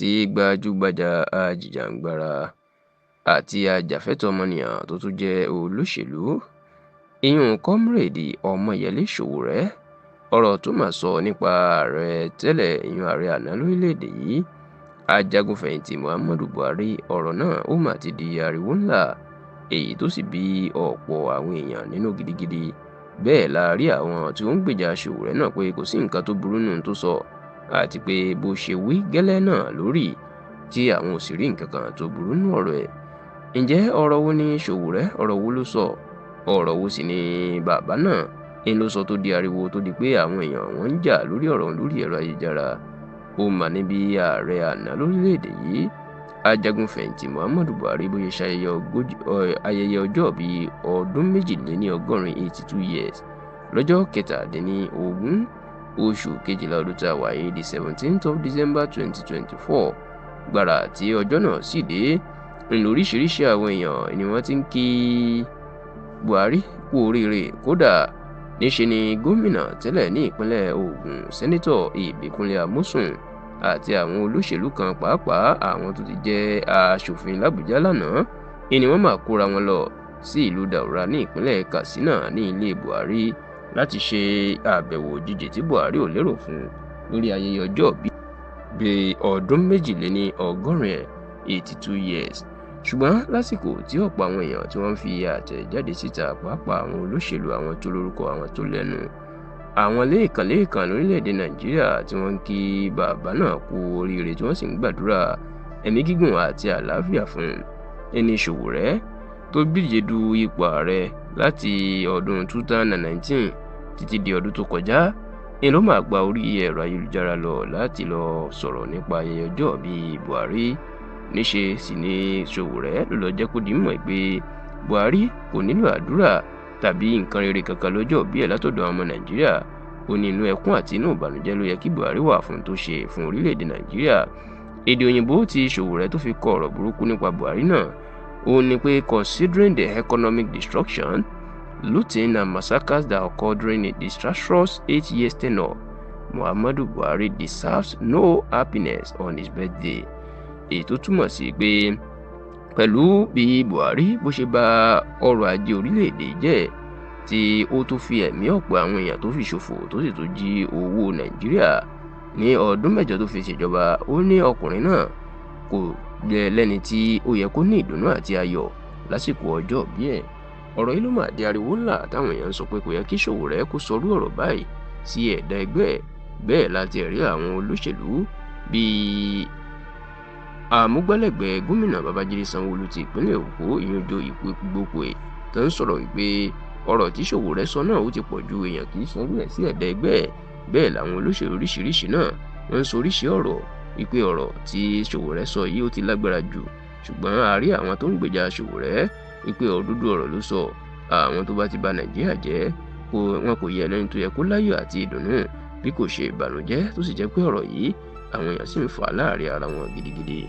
Tí gbajúgbajà ajìjàǹgbara àti ajàfẹ́tọ̀ọ́ ọmọnìyàn tó tún jẹ́ olóṣèlú, ìyún Comrade Ọmọyẹlé Sowore, ọ̀rọ̀ tó máa sọ nípa ààrẹ tẹ́lẹ̀, ìyún ààrẹ àná lórílẹ̀‐èdè yìí, ajagunfẹ̀yìntì Muhammadu Buhari, ọ̀rọ̀ náà ó mà ti di ariwo ńlá, èyí tó sì bí ọ̀pọ̀ àwọn èèyàn nínú gidigidi. Bẹ́ẹ̀ la rí àwọn tí ó ń gbèjà Sowore náà pé kò sí nǹkan tó burú nù tó sọ, àti pé bó ṣe wí gẹ́lẹ́ náà lórí, tí àwọn ò sì rí nǹkan kan tó burú nù ọ̀rọ̀ ẹ̀. Ǹjẹ́ ọ̀rọ̀ wo ni Sowore, ọ̀rọ̀ wo ló sọ, ọ̀rọ̀ wo sì ni bàbá náà ń ló sọ tó di ariwo, tó di pé àwọn èèyàn wọ́n ń jà lórí ọ̀rọ̀ lórí ẹ̀rọ ayélujára? Ó mà níbi ààrẹ àná lórílẹ̀‐èdè yìí, ajagunfẹ̀yìntì Muhammadu Buhari, bó ṣe ṣayẹyẹ ayẹyẹ ọjọ́ bíi ọdún 82, 82 years, lọ́jọ́ 17 oṣù kejìlá ọdún tá a wà yìí, the 17th of December 2024. Gbàrà tí ọjọ́ náà sì dé, ńlóríṣiríṣi àwọn èèyàn ni wọ́n ti ń kí Buhari kú oríire. Kódà níṣe ni gómìnà tẹ́lẹ̀ ní ìpínlẹ̀ Ògùn, Sẹ́nitọ̀ Ìbíkúnlé Amósùn, àti àwọn olóṣèlú kan, pàápàá àwọn tó ti jẹ́ aṣòfin làbújá lánàá, ni wọ́n máa kóra wọn lọ sí ìlú Daura ní ìpínlẹ̀ Katsina ní ilé Buhari láti ṣe àbẹ̀wò òjijì tí Buhari ò lérò fún lórí ayẹyẹ ọjọ́ bíi ọdún 82 ẹ̀, 82 years. Ṣùgbọ́n lásìkò tí ọ̀pọ̀ àwọn èèyàn tí wọ́n ń fi àtẹ̀jáde síta, pàápàá àwọn olóṣèlú, àwọn tó lórúkọ, àwọn tó lẹ́nu, àwọn lẹ́ẹ̀kan lẹ́ẹ̀kan lórílẹ̀‐èdè Nàìjíríà, tí wọ́n ń kí bàbá náà kú oríire, tí wọ́n sì ń gbàdúrà ẹ̀mí gígùn àti àlàáfíà fún ẹni, Sowore tó díje du ipò ààrẹ láti ọdún 2019 títí di ọdún tó kọjá ni, ló máa gba orí ẹ̀rọ ayélujára lọ láti lọ sọ̀rọ̀ nípa ayẹyẹ ọjọ́ bíi Buhari. Níṣe sì ni Sowore ló lọ jẹ́ kó di mímọ̀ pé Buhari kò nílò àdúrà tàbí nǹkan rere kankan lọ́jọ́ bí ẹ̀ látọ̀dọ̀ àwọn ọmọ Nàìjíríà. Ó ní inú ẹkún àti inú ìbànújẹ́ ló yẹ kí Buhari wà fún tó ṣe fún orílẹ̀-èdè Nàìjíríà. Èdè òyìnbó tí Sowore tó fi kọ ọ̀rọ̀ burúkú nípa Buhari náà, ó ní pé, "Considering the economic destruction, looting and massacres that occurred during a disastrous 8 years tenure, Muhammadu Buhari deserves no happiness on his birthday." Èyí tó túmọ̀ sí pé pẹ̀lú bí Buhari bó ṣe bà ọrọ̀ ajé orílẹ̀-èdè jẹ́, tí ó tún fi ẹ̀mí ọ̀pọ̀ àwọn èèyàn tó fi ṣòfò, tó sì tún jí owó Nàìjíríà ní ọdún 8 tó fi ṣèjọba, ó ní ọkùnrin náà kò lẹ́ni tí ó yẹ kó ní ìdùnnú àti ayọ̀ lásìkò ọjọ́ bí ẹ̀. Ọ̀rọ̀ yìí ló máa di ariwo ńlá, táwọn èèyàn ń sọ pé kò yẹ kí Sowore kó sọrú ọ̀rọ̀ báyìí sí ẹ̀dá ẹgbẹ́ ẹ̀. Bẹ́ẹ̀ láti ẹ̀rí àwọn olóṣèlú bíi àmúgbálẹ́gbẹ̀ẹ́ gómìnà Babájídé Sanwó-Olú ti ìpínlẹ̀ Èkó, ìyún Joe Igbokwe, tó ń sọ̀rọ̀ wípé ọ̀rọ̀ tí Sowore sọ náà ó ti pọ̀ ju, èèyàn kì í sọrú ẹ̀ sí ẹ̀dá ẹgbẹ́ ẹ̀. Bẹ́ẹ̀ làwọn olóṣèlú oríṣiríṣi náà wọ́n ń sọ oríṣi ọ̀rọ̀ wípé ọ̀rọ̀ tí Sowore sọ yìí ó ti lágbára jù. Ṣùgbọ́n a rí àwọn tó ń gbèjà Sowore wípé òdodo ọ̀rọ̀ ló sọ, àwọn tó bá ti ba Nàìjíríà jẹ́, wọn kò yẹ lẹ́ni tó yẹ kó láyọ̀ àti ìdùnnú bí kò ṣe ìbànújẹ́, tó sì jẹ́ pé ọ̀rọ̀ yìí àwọn èèyàn sì ń fà láàrin ara wọn gidigidi.